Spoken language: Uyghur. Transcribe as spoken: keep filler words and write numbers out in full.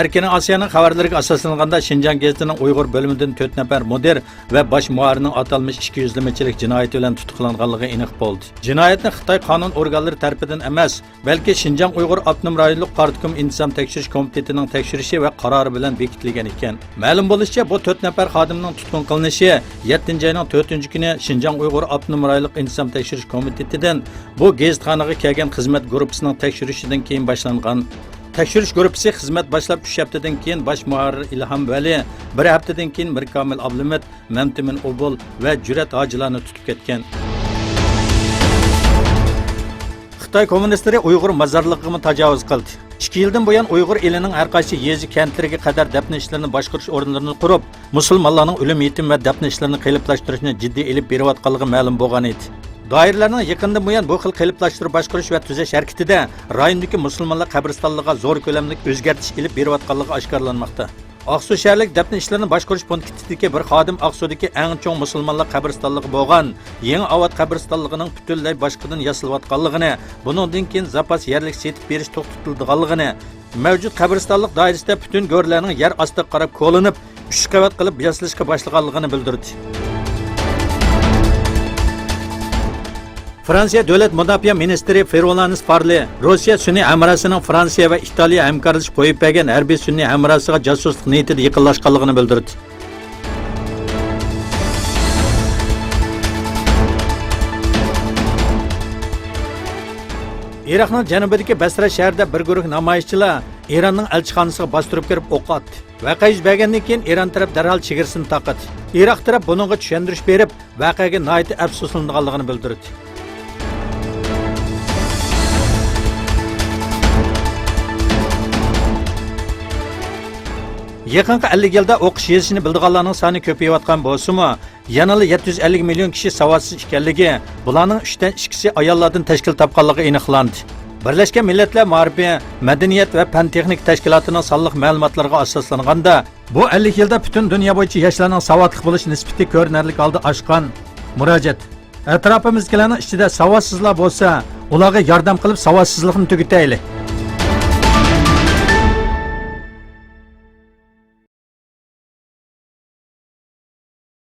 ئەركىن ئاسىيانىڭ خەۋەرلىرىگە ئاساسلانغاندا، شىنجاڭ گېزىتىنىڭ ئۇيغۇر بۆلۈمىدىن تۆت نەپەر مۇدىر ۋە باش مۇھەررىرنىڭ ئاتالمىش ئىككى يۈزلىمىچىلىك جىنايىتى بىلەن تۇتقا قىلىنغانلىقى ئېنىق بولدى. جىنايەتنى خىتاي قانۇن ئورگانلىرى تەرىپىدىن ئەمەس، بەلكى شىنجاڭ ئۇيغۇر ئاپتونوم رايونلۇق پارتكوم ئىنتىزام تەكشۈرۈش كومىتېتىنىڭ تەكشۈرۈشى ۋە قارارى بىلەن بېكىتىلگەن ئىكەن. مەلۇم بولۇشىچە، بۇ تۆت نەپەر خادىمنىڭ تۇتقۇن قىلىنىشى يەتتىنچى ئاينىڭ تۆتىنچى كۈنى شىنجاڭ ئۇيغۇر ئاپتونوم رايونلۇق ئىنتىزام تەكشۈرۈش كومىتېتىدىن بۇ گېزىتخانىغا كەلگەن خىزمەت گۇرۇپپىسىنىڭ تەكشۈرۈشىدىن كېيىن باشلانغان. تەكشۈرۈش گۇرۇپپىسى خىزمەت باشلاپ ئۈچ ھەپتىدىن كېيىن باش مۇھەررىر ئىلھام ۋەلى، بىر ھەپتىدىن كېيىن مىركامىل ئابلىمىت، مەمتىمىن ئوبۇل ۋە جۈرئەت ھاجىلارنى تۇتۇپ كەتكەن. خىتاي كوممۇنىستلىرى ئۇيغۇر مازارلىقىغىمۇ تاجاۋۇز قىلدى. ئىككى يىلدىن بۇيان ئۇيغۇر ئېلىنىڭ ھەر قايسى يېزا، كەنتلىرىگە قەدەر دەپنە ئىشلىرىنى باشقۇرۇش ئورۇنلىرىنى قۇرۇپ، مۇسۇلمانلارنىڭ ئۆلۈم، يېتىم ۋە دەپنە ئىشلىرىنى قېلىپلاشتۇرۇشنى جىددىي ئېلىپ بېرىۋاتقانلىقى مەلۇم بولغان ئىدى. دائىرىلەرنىڭ يېقىندىن بۇيان بۇ خىل قېلىپلاشتۇرۇپ باشقۇرۇش ۋە تۈزەش ھەرىكىتىدە رايوندىكى مۇسۇلمانلار قەبرىستانلىقىغا زور كۆلەملىك ئۆزگەرتىش ئېلىپ بېرىۋاتقانلىقى ئاشكارىلانماقتا. ئاقسۇ شەھەرلىك دەپنە ئىشلىرىنى باشقۇرۇش پونكىتىدىكى بىر خادىم ئاقسۇدىكى ئەڭ چوڭ مۇسۇلمانلار قەبرىستانلىقى بولغان يېڭى ئاۋات قەبرىستانلىقىنىڭ پۈتۈنلەي باشقىدىن ياسىلىۋاتقانلىقىنى، بۇنىڭدىن كېيىن زاپاس يەرلىك سېتىپ بېرىش توختىتىلىدىغانلىقىنى، مەۋجۇت قەبرىستانلىق دائىرىسىدە پۈتۈن گۆرلەرنىڭ يەر ئاستىغا قاراپ كولىنىپ، ئۈچ قەۋەت قىلىپ ياسىلىشقا باشلىغانلىقىنى بىلدۈردى. فرانسىيە دۆلەت مۇداپىئە مىنىستىرى فېرولانس فارلى روسىيە سۈنئىي ھەمراھسىنىڭ فرانسىيە ۋە ئىتالىيە ھەمكارلىشىپ قويۇپ بەرگەن ھەربىي سۈنئىي ھەمراھسىغا جاسۇسلۇق نىيىتىدە يېقىنلاشقانلىقىنى بىلدۈردى. ئىراقنىڭ جەنۇبىدىكى بەسرە شەھىرىدە بىر گۇرۇھ نامايىشچىلار ئىراننىڭ ئەلچىخانىسىغا باستۇرۇپ كىرىپ ئوق ئاتتى. ۋەقە يۈز بەرگەندىن كېيىن، ئىران تەرەپ دەرھال چېگرىسىنى تاقىدى. ئىراق تەرەپ بۇنىڭغا چۈشەندۈرۈش بېرىپ، ۋەقەگە ناھايىتى ئەپسۇسلىنىدىغانلىقىنى بىلدۈردى. يېقىنقى ئەللىك يىلدا ئوقۇش يېزىشنى بىلىدىغانلارنىڭ سانى كۆپىيىۋاتقان بولسىمۇ، يەنىلا يەتتە يۈز ئەللىك مىليون كىشى ساۋاتسىز ئىكەنلىكى، بۇلارنىڭ ئۈچتىن ئىككىسى ئاياللاردىن تەشكىل تاپقانلىقى ئېنىقلاندى. بىرلەشكەن مىللەتلەر مائارىپى، مەدەنىيەت ۋە پەن-تېخنىكا تەشكىلاتىنىڭ سانلىق مەلۇماتلىرىغا ئاساسلانغاندا، بۇ ئەللىك يىلدا پۈتۈن دۇنيا بويىچە ياشلارنىڭ ساۋاتلىق بولۇش نىسبىتى كۆرۈنەرلىك ھالدا ئاشقان. مۇراجىئەت. ئەتراپىمىزدىكىلەرنىڭ ئىچىدە ساۋاتسىزلار بولسا، ئۇلارغا ياردەم قىلىپ، ساۋاتسىزلىقنى تۈگىتەيلى.